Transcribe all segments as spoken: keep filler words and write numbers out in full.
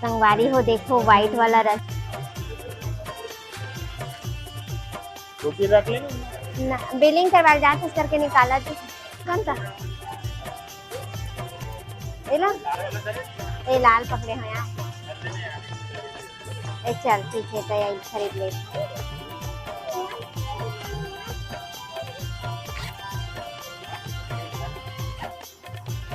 संगवारी हो, देखो, व्हाइट वाला रस। दो तीन रख लेना। ना, बिलिंग करवा जात हस करके निकाला तू। कौन सा? ये ला? ये लाल पकड़े हो यार। ए, चल, ठीक है, तो यही खरीद ले।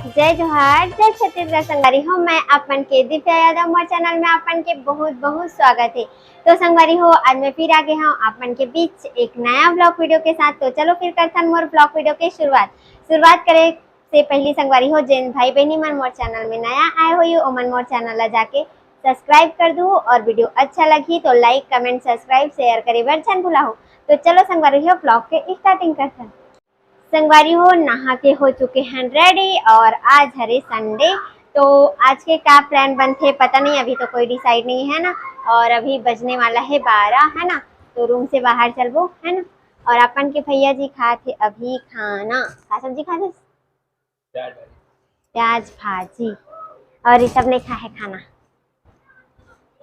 जय जोहार, जय छत्तीसगढ़ संगवारी हो, मैं आप मन के दिव्या यादव, मोर चैनल में आप मन के बहुत बहुत स्वागत है। तो संगवारी हो, आज मैं फिर आ गए हूँ आप मन के बीच एक नया ब्लॉग वीडियो के साथ। तो चलो फिर करथन मोर ब्लॉग वीडियो के शुरुआत। शुरुआत करे से पहली संगवारी हो, जेन भाई बहनी मन मोर चैनल में नया आए हो, ओमन मोर चैनल ला जाके सब्सक्राइब कर दू और वीडियो अच्छा लगी तो लाइक, कमेंट, सब्सक्राइब, शेयर करे बर झन भुलाहू। तो चलो संगवारी हो, ब्लॉग के स्टार्टिंग करथन। संगवारी हो, नहा के हो चुके हैं रेडी और आज हरे संडे, तो आज के का प्लान बनथे पता नहीं, अभी तो कोई डिसाइड नहीं है ना। और अभी बजने वाला है बारह, है ना, तो रूम से बाहर चलबो, है ना। और अपन के भैया जी खात हे अभी खाना। का सब्जी खात हे? प्याज भाजी। और ये सब नहीं खा है खाना,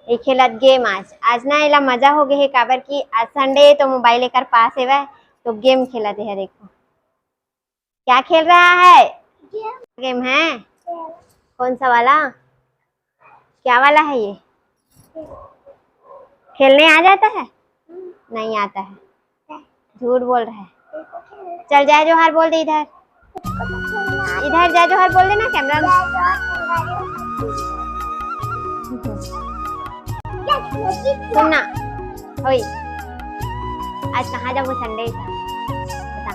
ये खेलत गेम। आज, आज ना एला मजा हो गए है, काबर कि आज संडे तो मोबाइल एकर पास हेवय, तो गेम खेलत है। देखो क्या खेल रहा है। गेम है। कौन सा वाला? क्या वाला है ये? खेलने आ जाता है? नहीं आता है, झूठ बोल रहा है। चल, जय जोहार बोल दे इधर, इधर जय जोहार बोल देना कैमरा में। सुनना, होई, आज कहाँ जाबो संडे का? बता।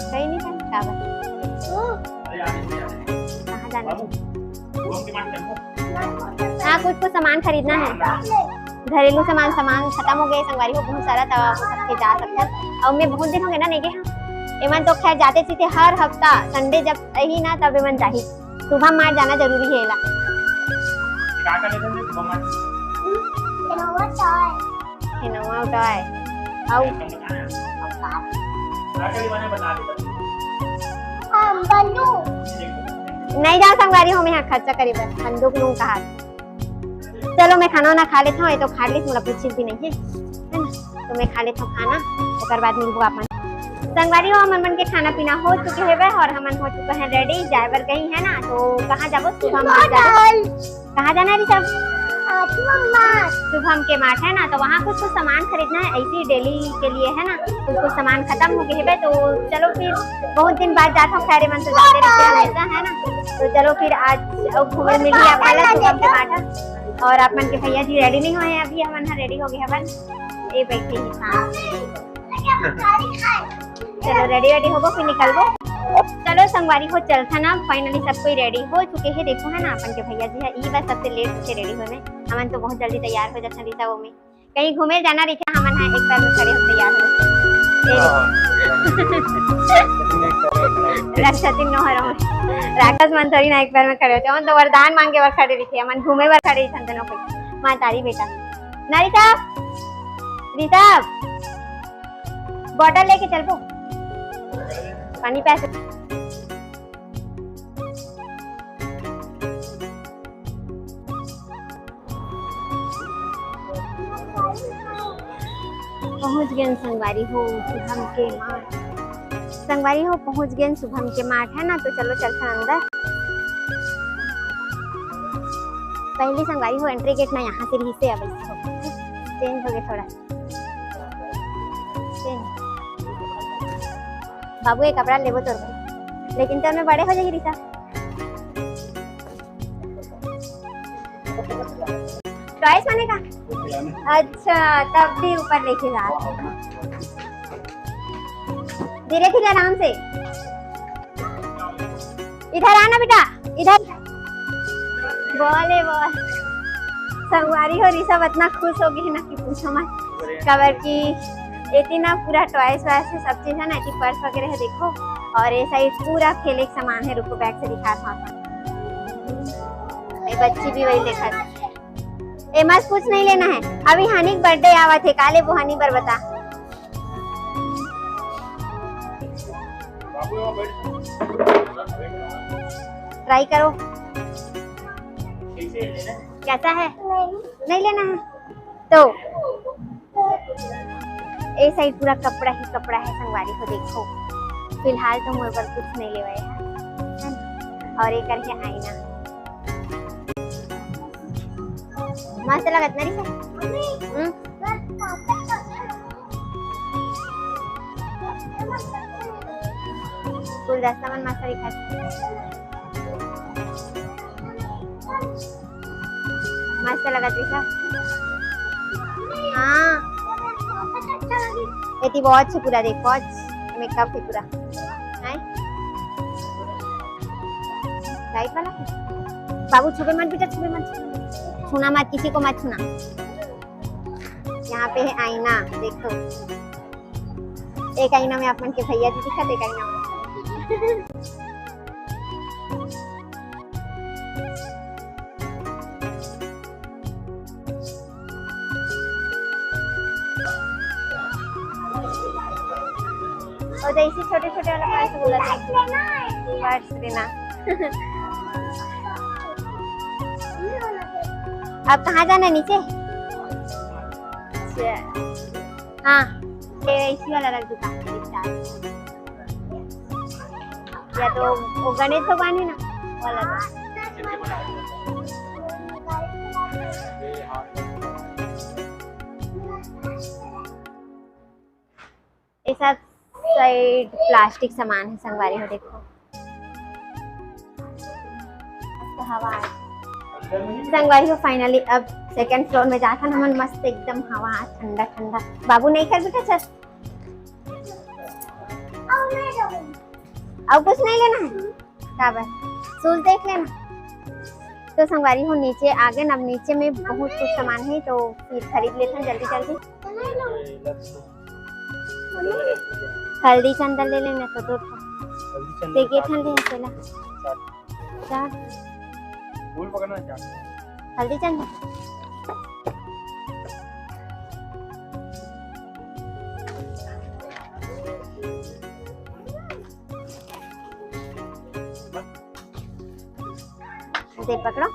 कहीं नहीं था, का बता? कहाँ जाना? हाँ, कुछ कुछ सामान खरीदना है, घरेलू सामान। सामान खत्म हो गए संगवारी हो, बहुत सारा, तब आप सबके जा सकते हैं। और मैं बहुत दिन हो गए ना नहीं गए। हाँ, एमन तो खैर जाते सीते हर हफ्ता संडे जब रही ना, तब एमन जाही। शुभम मार्ट जाना जरूरी है एला। ये नवा टॉय। अउ नहीं जा संगवारी हो, मैं यहाँ खर्चा करी बस बंदूक लूं कहा। चलो, मैं खाना वाना खा लेता हूँ, ये तो खा लेती हूँ, मोला कुछ भी नहीं है, है ना? तो मैं खा लेता हूँ खाना, ओकर बाद मिलबो आप मन। संगवारी हो, हमन मन के खाना पीना हो चुके हवे और हमन हो चुके हैं रेडी, जाए बर गई है ना। तो कहाँ जाबो? शुभम मार्ट जाबो। कहाँ जाना है ऋषभ? शुभम मार्ट। शुभम के मार्ट है ना, तो वहाँ कुछ कुछ सामान खरीदना है, ऐसे ही डेली के लिए है ना, कुछ कुछ सामान खत्म हो गए है। तो चलो फिर, बहुत दिन बाद जात हूँ, खैर मन तो जाते रहते हैं हमेशा, है ना। तो चलो फिर आज घूमे मिली आप वाला शुभम के मार्ट है। और आप मन के भैया जी रेडी नहीं हुए हैं, अभी हमन रेडी हो गए हवन। ए बैठे ही साथ। चलो रेडी वेडी होबो, फिर निकलबो। चलो संगवारी हो, चलथन अब। फाइनली सब कोई रेडी हो चुके हैं। देखो है ना, अपन के भैया जी है, ई बस सबसे लेट से रेडी होने। हमन तो बहुत जल्दी तैयार हो जाथन रिसा वो में। कहीं घूमे जाना रहिथे, हमन है एक पैर में खड़े हो तैयार हो। ए। रक्षा दिन नोहर हो। राक्षस मन थोड़ी ना एक पैर में खड़े होते, हमन तो वरदान मांगे बर खड़े रहिथे, हमन घूमे बर खड़े रहिथन दोनों कोई। माँ तारी बेटा। ना रिसा, रिसा, बॉटल लेके चलबो, पानी प्यास। पहुंच गए संगवारी हो शुभम के मार्ट। संगवारी हो, पहुंच गए शुभम के मार्ट है ना, तो चलो चलथन अंदर। पहली संगवारी हो एंट्री गेट ना यहाँ से रही से अब चेंज हो गए थोड़ा। बाबू, ये कपड़ा लेबो तोर बर, लेकिन तोर में बड़े हो जाही रिसा। टॉयज माने का? अच्छा, तब भी ऊपर लेके जा। धीरे धीरे, आराम से। इधर आना बेटा, इधर। बोले बोल। संगवारी हो, ऋषभ इतना खुश हो गए ना कि पूछो मत। काबर कि एती ना पूरा टॉयज वॉयज है, सब चीज है ना, एती पर्स वगैरह है, देखो। और ये साइड पूरा खेले के सामान है। रुको, बैग से दिखा था। ये बच्ची भी वही देखा था। एमा से कुछ नहीं लेना है। अभी हनी के बर्थडे आवत है, का लेबो हनी बर बता। ट्राई करो। कैसा है? नहीं लेना है तो ए साइड पूरा कपड़ा ही कपड़ा है संगवारी हो। देखो, फिलहाल तो मोर बर कुछ नहीं लेवाए है, है ना? और ये करके आईना मस्त लगत ना रिसा? हम्म? गुलदस्ता मन मस्त दिखत। मस्त लगत रिसा। हाँ। एती वॉच पूरा देख, वॉच, मेकअप है पूरा। हैं? लाइट वाला है? बाबू छुबे मत बेटा, छुबे मत, छुबे मत। छूना मत, किसी को मत छूना। यहाँ पे है आईना, देखो। एक आईना में आप मन के भैया जी दिखत, एक आईना में। और जैसे छोटे-छोटे वाला पास बोला था। पर्स देना। अब कहाँ जाना है, नीचे? अच्छा। हाँ, ये इसी वाला रख दो, या तो वो गणेश भगवान है ना, वाला रख। ये सब साइड प्लास्टिक सामान है संगवारी हो, देखो। मस्त हवा है संगवारी हो। फाइनली अब सेकंड फ्लोर में जाथन हमन, मस्त एकदम हवा ठंडा ठंडा। बाबू नहीं कर बेटा, चल। और कुछ नहीं लेना है? का बस शूज देख लेना। तो संगवारी हो, नीचे आ गए ना, अब नीचे में बहुत कुछ सामान है, तो फिर खरीद लेते हैं जल्दी जल्दी। हल्दी चंदन ले लेना तो दो ठो। हल्दी चंदन ते के ठन ले चला। चार। चार। फूल पकड़ना चार। हल्दी चंदन। दे पकड़ो।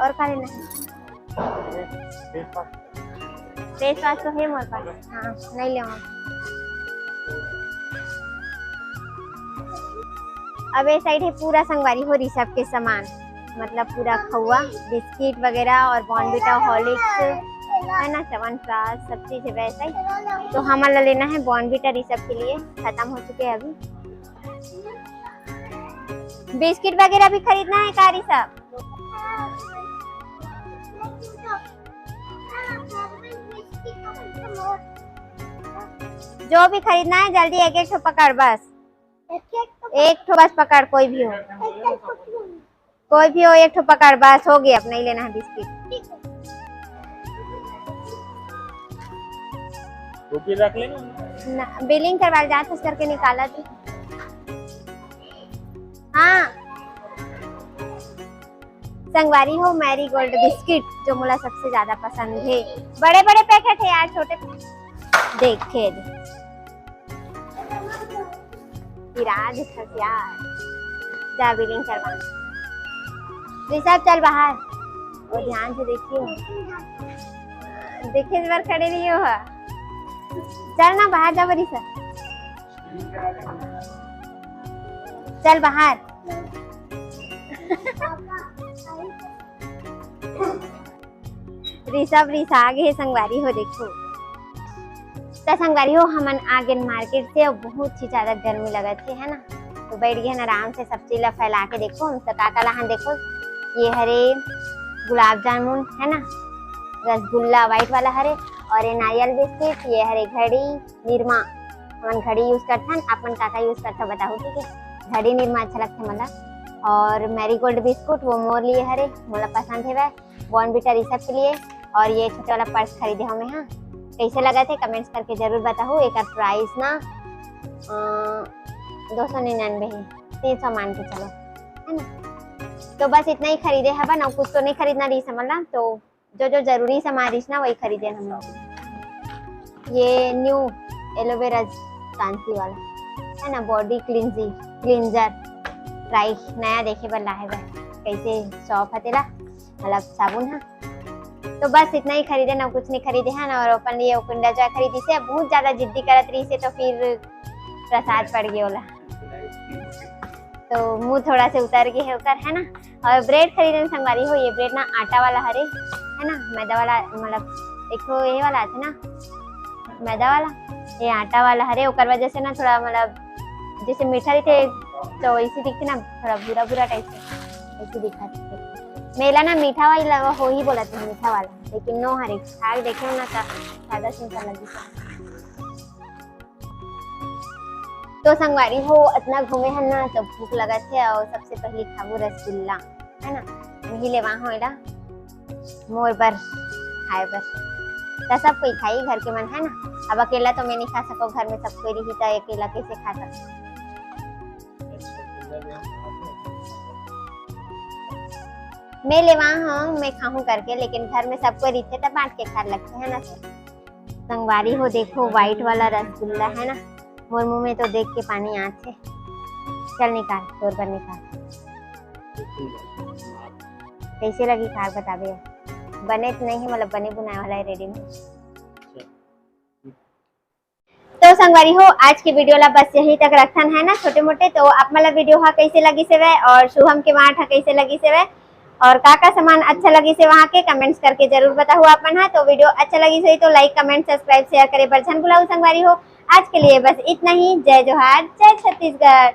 और का लेना है? फेस वॉश तो है मोर पास। हाँ, नहीं लेवा। अब ये साइड है पूरा संगवारी हो ऋषभ के सामान, मतलब पूरा खौआ, बिस्किट वगैरह और बॉर्नविटा, हॉर्लिक्स, है ना, च्यवनप्राश, सब चीज है वैसा ही। तो हमन ला लेना है बॉर्नविटा ऋषभ के लिए, खत्म हो चुके हैं अभी। बिस्किट वगैरह भी खरीदना है का ऋषभ? जो भी खरीदना है जल्दी एक एक ठो पकड़ बस। एक ठो बस पकड़, कोई भी हो। कोई भी हो, एक ठो पकड़, बस हो गया, अब नहीं लेना है बिस्किट। टोपी रख लेना। ना, बिलिंग करवा जात हस करके निकाला थी। हाँ। संगवारी हो, मैरीगोल्ड बिस्किट जो मोला सबसे ज्यादा पसंद है। बड़े बड़े पैकेट है यार, छोटे देखे दे। विराज खसियार। जा बिलिंग करवा। ऋषभ चल बाहर। और ध्यान से देखियो। देखे बार खड़े रहियो हा। चल ना बाहर जा ऋषभ। चल बाहर। ऋषभ रिसा गे हे संगवारी हो, देखो। त संगवारी हो, हमन आ गेन मार्केट से, अउ बहुत ही ज्यादा गर्मी लगत हे, है ना? तो बैठ गए हन आराम से, सब चीज ला फैला के। देखो हम तो का का लाहन, देखो, ये हरे गुलाब जामुन, है ना, रसगुल्ला व्हाइट वाला हरे, और ये नारियल बिस्किट, ये हरे घड़ी, निरमा। हमन घड़ी यूज करथन, आप मन का का यूज करथव बताहू, ठीक है? घड़ी निरमा अच्छा लगथे मोला। और मैरीगोल्ड बिस्कुट, वो मोर लिए हरे, मोला पसंद हेवय। बॉर्नविटा ऋषभ के लिए। और ये छोटे वाला पर्स खरीदे हव मैं, हाँ। कैसे लगत हे, कमेंट्स करके जरूर बताहू। एकर प्राइस ना, अ, दो सौ निन्यानवे हे, तीन सौ मान के चलो, है ना? तो बस इतना ही खरीदे हवन, अउ कुछ तो नहीं खरीदना रहिस हमन ला, तो जो जो जरूरी सामान रहिस ना, वही खरीदे हम लोग। ये न्यू एलोवेरा कांति वाला है ना, बॉडी क्लिंजिंग क्लिंजर, ट्राई नया देखे बर लाहे बर, कैसे सॉप हे तेला, मतलब साबुन हा। तो बस इतना ही खरीदे ना, कुछ नहीं खरीदे है ना। और अपन लिए Kinder Joy खरीदी से, बहुत ज्यादा जिद्दी करत रही से, तो फिर प्रसाद पड़ गया ओला, तो मुंह थोड़ा से उतर गए है ओकर, है ना। और ब्रेड खरीदन संगवारी हो, ये ब्रेड ना आटा वाला हरे, है ना, मैदा वाला, मतलब एक ठो ये वाला आथे ना, मैदा वाला, ये आटा वाला हरे, ओकर वजह से ना थोड़ा, मतलब जैसे मीठा रहिथे तो वैसे दिखथे ना, थोड़ा भूरा भूरा टाइप से वैसे दिखथे। मेला ना मीठा वाला हो ही बोला था, मीठा वाला, लेकिन नो हरे, खा के देखे ना तो सादा सिंपल लगी। तो संगवारी हो, इतना घूमे हन ना तो भूख लगत हे, और सबसे पहले खाबो रसगुल्ला, है ना, यही लेवा हो एला मोर बर खाए बर। तो सब कोई खाई घर के मन, है ना। अब अकेला तो मैं नहीं खा सको, घर में सब कोई रही तो अकेला कैसे खा सको। मैं लेवा हूँ, मैं खाहूँ करके, लेकिन घर में सब कोई रहिथे तो बांट के खाए लगथे, है ना। संगवारी हो देखो, व्हाइट वाला रसगुल्ला है ना, मोर मुंह में तो देख के पानी आथे। चल निकाल, तोर बर निकाल। कैसे लगी खाए बताबे, बने तो नहीं है, मतलब बने बुनाए वाला है, रेडीमेड। तो संगवारी हो, आज के वीडियो ला बस यहीं तक रखथन, है ना, छोटे मोटे। तो आप मन ला वीडियो हा कैसे लगिस हवय और शुभम के मार्ट हा कैसे लगिस हवय और का का सामान अच्छा लगिस हे वहाँ के कमेंट्स करके जरूर बताहू आप मन हा। तो वीडियो अच्छा लगिस होही तो लाइक, कमेंट, सब्सक्राइब, शेयर करे बर झन भुलाहू संगवारी हो। आज के लिए बस इतना ही। जय जोहार, जय छत्तीसगढ़।